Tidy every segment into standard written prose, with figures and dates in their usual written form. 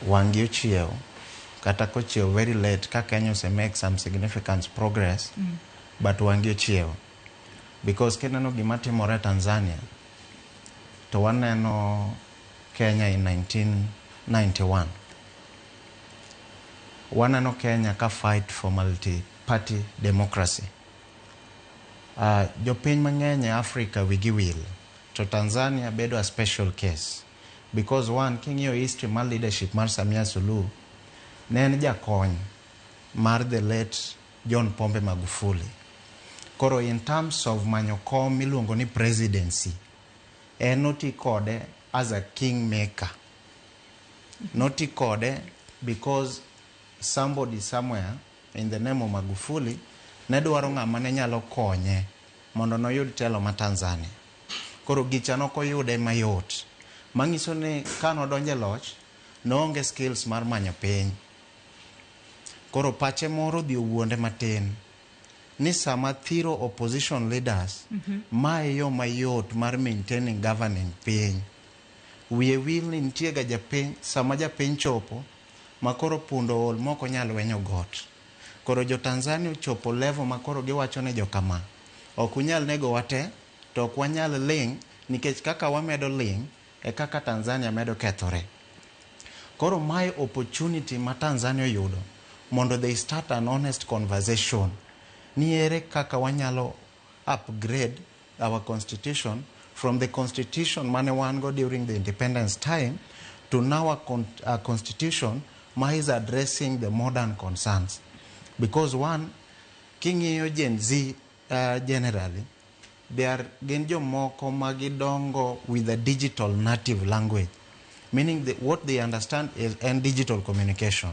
Wang'gi ochiew kata kochiew very late ka Kenya ose make some significant progress, but wang'gi ochiew because kineno gima timore Tanzania to waneno Kenya in 1991, waneno Kenya ka fight for multi-party democracy. Jopiny mang'eny e Africa wigi wil to Tanzania bedo a special case because one, king'iyo history mar leadership mar Samia Suluhu, ne en jakony mar the late John Pombe Magufuli. Koro in terms of manyo kom miluongo ni presidency, en noti kode as a kingmaker, noti kode because somebody somewhere in the name of Magufuli ne dwaro ng'ama ne nyalo konye mondo noyud telo ma Tanzania. Koro gicha nokoyude mayot, manyiso ni kanodonjo e loch noonge skills mar manyo piny. Koro pache moro odhi owuonde matin ni sama thiro opposition leaders, mae yo mayot mar maintaining governing piny. Wiye wil ni nitie ga japiny sama japiny chopo ma koro pundo ol mok onyal wenyo got. Koro jo Tanzania ochopo level ma koro giwacho ne jokama ok unyal nego wa te to ok wanyal ling nikech kaka wamedo ling e kaka Tanzania medo kethore. Koro mae opportunity ma Tanzania oyudo mondo they start an honest conversation ni ere kaka wanyalo upgrade our constitution from the constitution mane wan go during the independence time to now a constitution ma is addressing the modern concerns. Because one, king'iyo Gen Z, generally they are gin jomoko ma gidongo with a digital native language, meaning what they understand is and digital communication,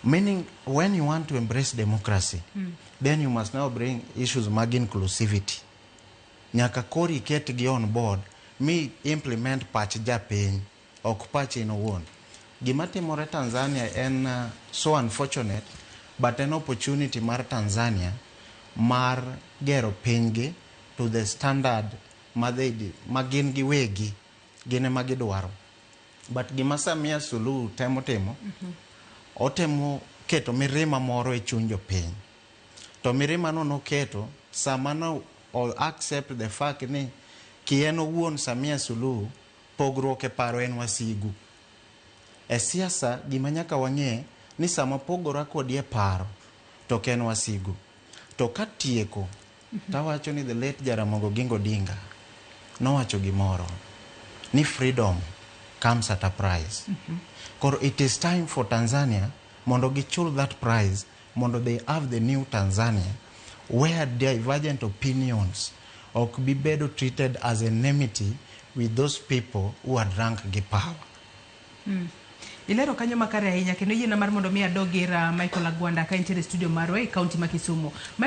meaning when you want to embrace democracy, then you must now bring issues mag inclusivity. Nyaka koro iketgi on board mi implement pach japiny, ok pach in owuon. Gima timore Tanzania en so unfortunate, but en opportunity mar Tanzania mar gero pinygi to the standard ma they ma gin giwegi gin ema gidwaro. But gima Samia Suluhu temo timo, otemo keto mirima moro e chuny jopiny, to mirima no noketo sama no o accept the fact ni kien owuon Samia Suluhu pogruok e paro en wasigu e siasa. Gima nyaka wang'e ni sama pogora kodi e paro to ok en wasigu. To katieko tawacho ni the late Jaramogi Oginga Odinga nowacho gimoro ni freedom comes at a price. Koro it is time for Tanzania mondo gichul that price mondo they have the new Tanzania where divergent opinions ok bi bedo treated as enmity with those people who are drunk gi power. Ilero kanyo makare ahinya kendo yiena mar mondo mi adog ir Michael Agwanda ka entiere e studio marwa e kaunti ma Kisumu. Michael.